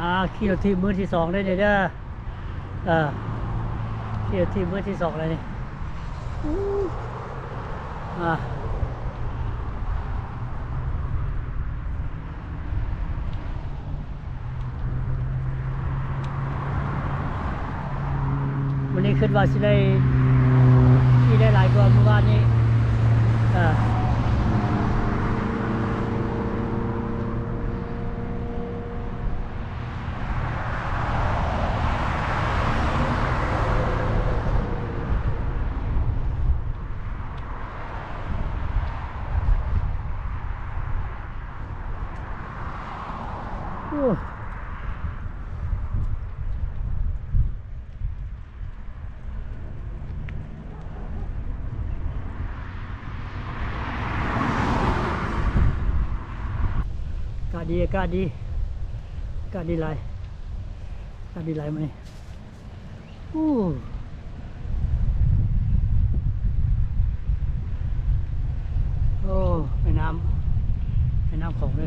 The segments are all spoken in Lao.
ອ່າ ຂີ່ລົດຖີບມື້ທີສອງເດີນີ້ເດີ. ເອີ ຂີ່ລົດຖີບມື້ທີສອງແລ້ວນີ້. ອ່າ ມື້ນີ້ຄິດວ່າຊິໄດ້ຂີ່ໄດ້ຫຼາຍກວ່າມື້ວານນີ້. ເອີ ໂອ້ ອາກາດດີ ອາກາດດີ ອາກາດດີຫຼາຍ ອາກາດດີຫຼາຍມື້ນີ້. ໂອ້ ໂອ້ ແມ່ນ້ຳ ແມ່ນ້ຳຂອງເດີ.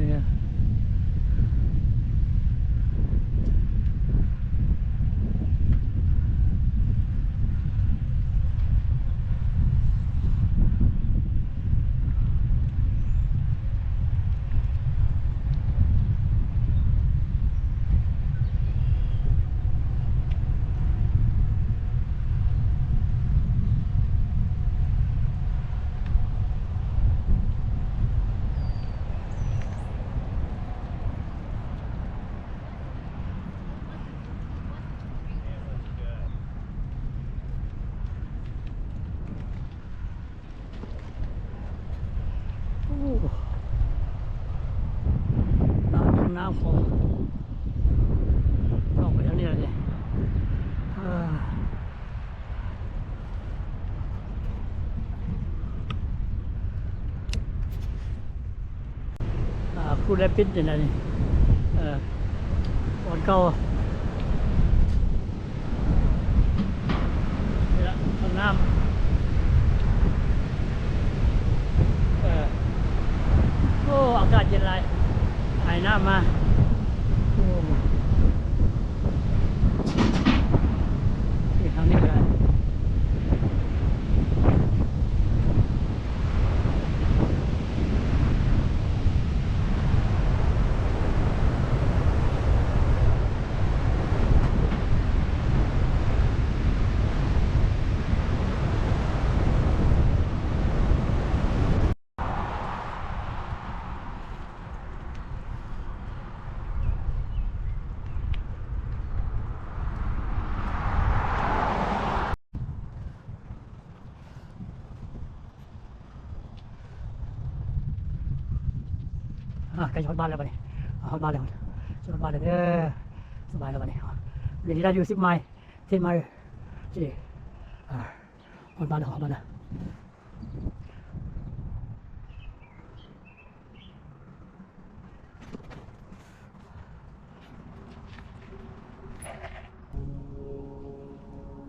ໂອ້ ນ້ຳຂອງ ອອກໄປທາງນີ້ແຫຼະເດ. ເອີ ອ່າ ຄູແລປິດນີ້ນະນີ້ ເອີ ບ່ອນເກົ່າ ນີ້ລະຫ້ອງນ້ຳ. ເອີ ໂອ້ ອາກາດເຢັນຫຼາຍ ອາຍນ້ຳມາ. ໂອ້ ນີ້ທາງນີ້ກະໄດ້. ອ່າ ໃກ້ຈະຮອດບ້ານແລ້ວບາດນີ້ ຮອດບ້ານແລ້ວ ຈະຮອດບ້ານແລ້ວເດີ. ສະບາຍແລ້ວບາດນີ້ ດຽວນີ້ໄດ້ຢູ່ສິບໄມ ສິບໄມ ຊິ ອ່າ ຮອດບ້ານແລ້ວ ຮອດບ້ານແລ້ວ.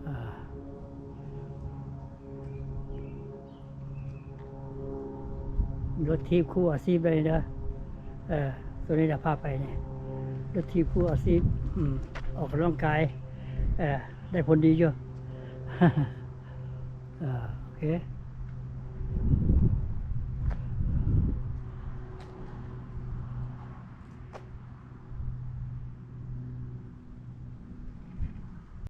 ອ່າ ລົດຖີບຄູ່ອາຊີບໄດ້ເດີ. ເອີ ໂຕນີ້ລະພາໄປນີ້ ລົດຖີບຄູ່ອາຊີບ ອືມ ອອກກຳລັງກາຍ ເອີ ໄດ້ຜົນດີຢູ່. ເອີ ໂອເຄ.